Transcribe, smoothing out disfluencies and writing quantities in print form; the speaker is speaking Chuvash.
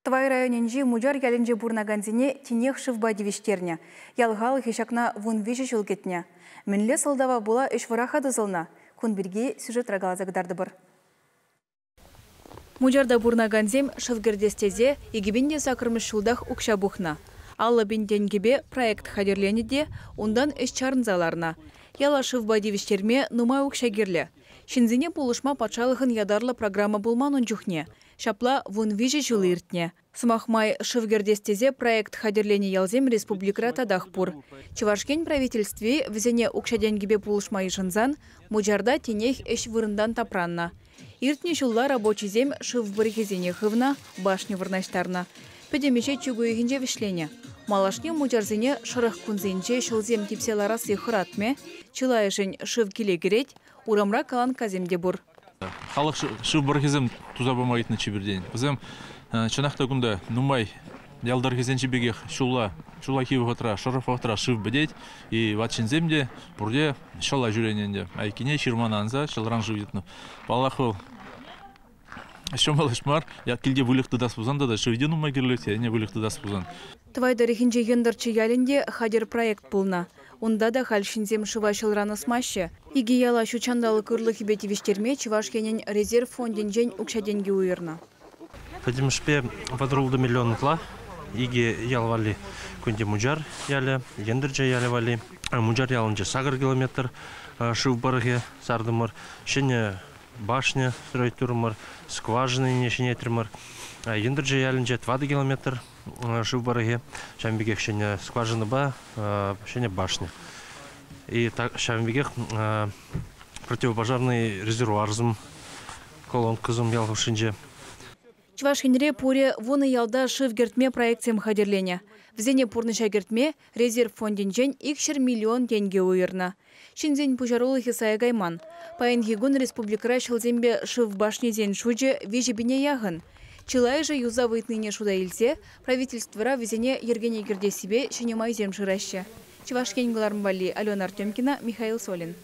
Тӑвай районӗнчи Мучар ялӗнче пурӑнакансене тинех шывпа тивӗҫтернӗ. Ял халӑхӗ ҫакна 13 ҫул кӗтнӗ. Мӗнле сӑлтава пула ӗҫ вӑраха тӑсӑлнӑ? Кун пирки сюжетра каласа кӑтартӑпӑр. Мучарта пурӑнакансем шыв кӗртес тесе 2008-мӗш ҫултах укҫа пухнӑ. 50 000 тенкӗпе проект хатӗрленӗ те унтан ӗҫ чарӑнса ларнӑ. Яла шывпа тивӗҫтерме нумай укҫа кирлӗ. Ҫынсене пулӑшма патшалӑхӑн ятарлӑ программа пулман ун чухне. Ҫапла 13 ҫул иртнӗ. Сӑмах май, шыв кӗртес тесе проект хатӗрленӗ ялсем республикӑра татах пур. Чӑваш Ен правительстви вӗсене укҫа-тенкӗпе пулӑшма йышӑнсан Мучарта тинех ӗҫ вырӑнтан тапраннӑ. Иртнӗ ҫулла рабочисем шыв пӑрӑхӗсене хывнӑ, башня вырнаҫтарнӑ. Пӗтӗм ӗҫе чӳк уйӑхӗнче вӗҫленӗ. Малашне мучарсене шӑрӑх кунсенче ҫӑлсем типсе ларасси хӑратмӗ. Чылайӑшӗн шыв киле кӗрет, урамра каланккасем те пур. Халӑх шыв пӑрӑхӗсем туса пама ыйтнӑччӗ пиртен. Вӗсем чӑнах та кунта нумай ял тӑрӑхӗсенчи пекех ҫулла, ҫуллахи вӑхӑтра, шӑрӑх вӑхӑтра шыв пӗтет. И ват ҫынсем те пурте ҫӑла ҫӳренӗ ӗнтӗ. Айккине ҫырмана анса ҫӑлран шыв йӑтнӑ. Паллах, вӑл ҫӑмӑл ӗҫ мар. Килте выльӑх тытас пулсан тата шыв те нумай кирлӗ, ӗне выльӑх тытас пулсан. Тӑвай тӑрӑхӗнчи Йӑнтӑрччӑ ялӗнче хатӗр проект пулнӑ. Унта та халь ҫынсем шыва ҫӑлран ӑсмаҫҫӗ. Икӗ яла ҫут ҫанталӑк ырлӑхӗпе тивӗҫтерме Чӑваш Енӗн резерв фондӗнчен укҫа-тенкӗ уйӑрнӑ. Пӗтӗмӗшпе 36 миллион ытла икӗ ял валли. Кунти Мучар ялӗ, Йӑнтӑрчӑ ялӗ валли. Мучар ялӗнче 8 километр шыв пӑрӑхӗ сартӑмӑр. Ҫӗнӗ башня строить турӑмӑр, скважинине ҫӗнетрӗмӗр. Йӑнтӑрчӑ ялӗнче 4 километр шыв пӑрӑхӗ, ҫавӑн пекех ҫӗнӗ скважинӑпа ҫӗнӗ башня. И ҫавӑн пекех противопожарный резервуарсем, колонкӑсем ял хушшинче. Чӑваш Енре пурӗ 10 ялта шыв кӗртме проектсем хатӗрленӗ. Вӗсене пурнӑҫа кӗртме резерв фондӗнчен 200 миллион тенкӗ уйӑрнӑ. Ҫынсен пуҫарулӑхӗ сая кайман. Паянхи кун республикӑра ҫӑлсемпе шыв башнисен шучӗ 3 000 яхӑн. Чылайӑшӗ юсав ыйтнине шута илсе правительствӑра вӗсене йӗркене кӗртессипе ҫӗнӗ майсем шыраҫҫӗ. Чӑваш Ен кӑларӑм валли Алена Артемкина, Михаил Солин.